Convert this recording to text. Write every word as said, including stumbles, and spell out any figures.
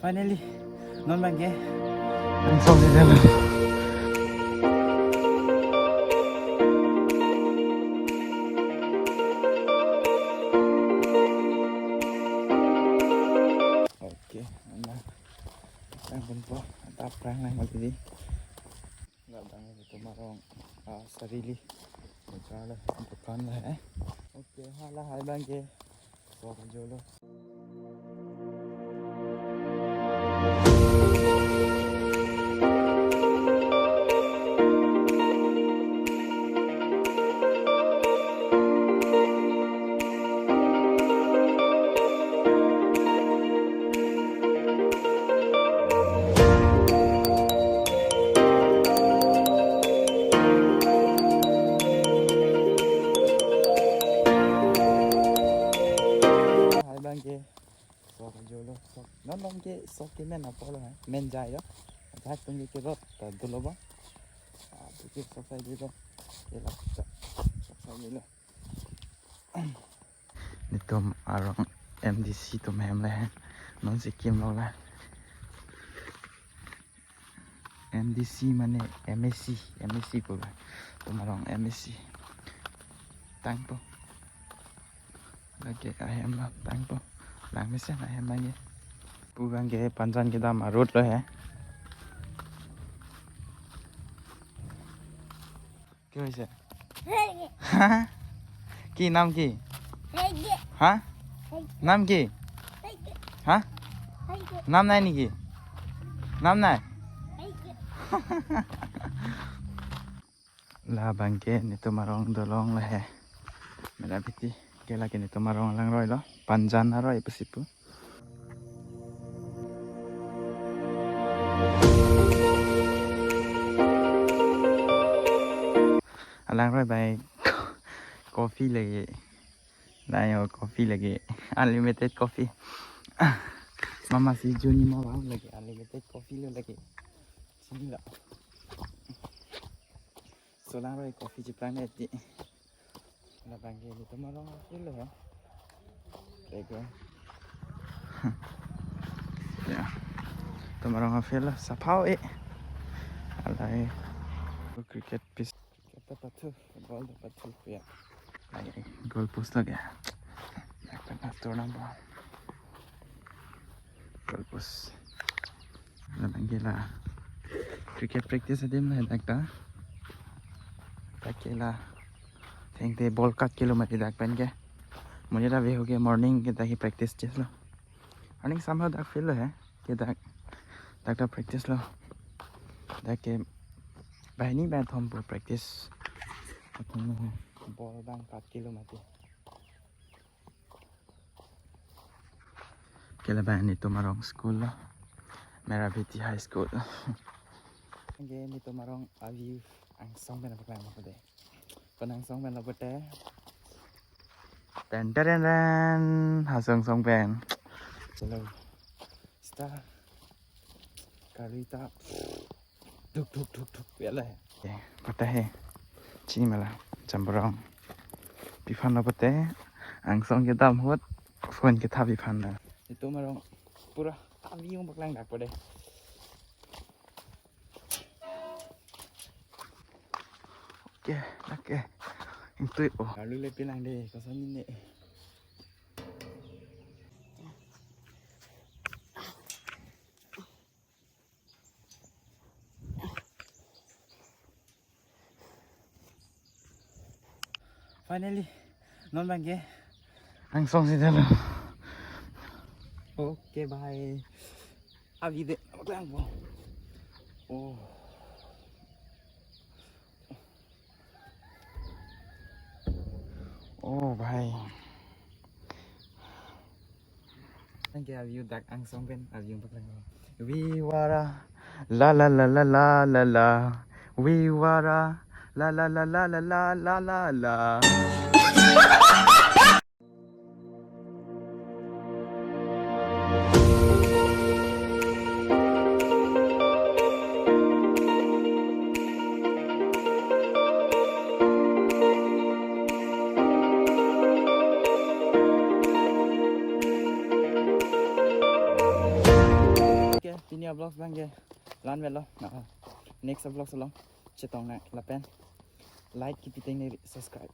Finally, non abangke angsong si dalo. Okay, ana. Ang pun po, atap prang lang mati di. Nggak bang itu marong, ah, sarili. Bukan lah, bukan lah, eh. Okay, hala hai abangke. Sok jolo. Hai abangke. Sok jolo, sok. Non abangke sok ke men apor lo, ha? Men jai lo. Jai atum ke rot ta dolo ba. Ah, tu ke sok sai dolo. Ye la, sok, sok sai dolo. Netum arong M D C atum hem le, ha? Non si kimlo la. M D C mane M A C, M A C pu ba. Netum arong M A C. Tangpo. Lake ahem lo, tangpo. Lang mesen ahem lagi. Pu abangke Panjan kedam a-road lo he. কি হৈছে? হা? কি নাম কি? হা? নাম কি? হা? নাম নাই নেকি? নাম নাই? Labangke netum arong dolong lo he. Merabeti. Ke lake netum arong alangroi lo. Panjan aroi pusi pu. Alangroi bai coffee lagi. Layo coffee lagi. Unlimited coffee. Mama si Juni ma bang lagi. Unlimited coffee lo lagi. Sini lo. So alangroi coffee cheplang neti. Labangke netum arong a-field lo he. Ego. Ya. Netum arong a-field lo. Sapha-o e. Alai. Cricket pitch. Cricket ta pathu. Football ta pathu. Ya. Ai, goal post lo ke. Dak ta tournament. Goal post. Labangke la cricket practice adim la dak ta. Dak ke la thengte ball kat kilo mati dak pen ke. Monit aveho ke morning ke dak ke practice cheslo. Morning somehow dak field lo he. Ke dak, dak ta practice lo. Dak ke banghini bangkethom pu practice. Athong lo he. Ball bang kat kilo mati. Ke labang netum arong school lo. Merabeti High School. Ke netum arong a-view angsong pen apaklang lo de. Pen angsong pen lo pote. Ten ten ten ten. Hasong song pen. Chalo. Star. Kari ta. Duk duk duk duk. Ya la. Oke, pata he. Chini mala. Jamborong. Piphan lo pote. Angsong kedam ahut. Phone kethap piphan lo. Netum arong pura a-view paklang dak pote. Oke, oke. Ingtui, oh. Lalu le pilang de, koson ini. Finally, non abangke angsong si dalo. Okay, bye. Abi de, lang po. Oh. Oh, bhai. Thank you, a-view dak angsong pen, a-view paklang. We wara, la la la la la la la. We wara, la la la la la la la la la. Pini a-vlogs abang ke la-an avelo. Na next a-vlogs along chetong nang lapen like kipi tengne ri, subscribe.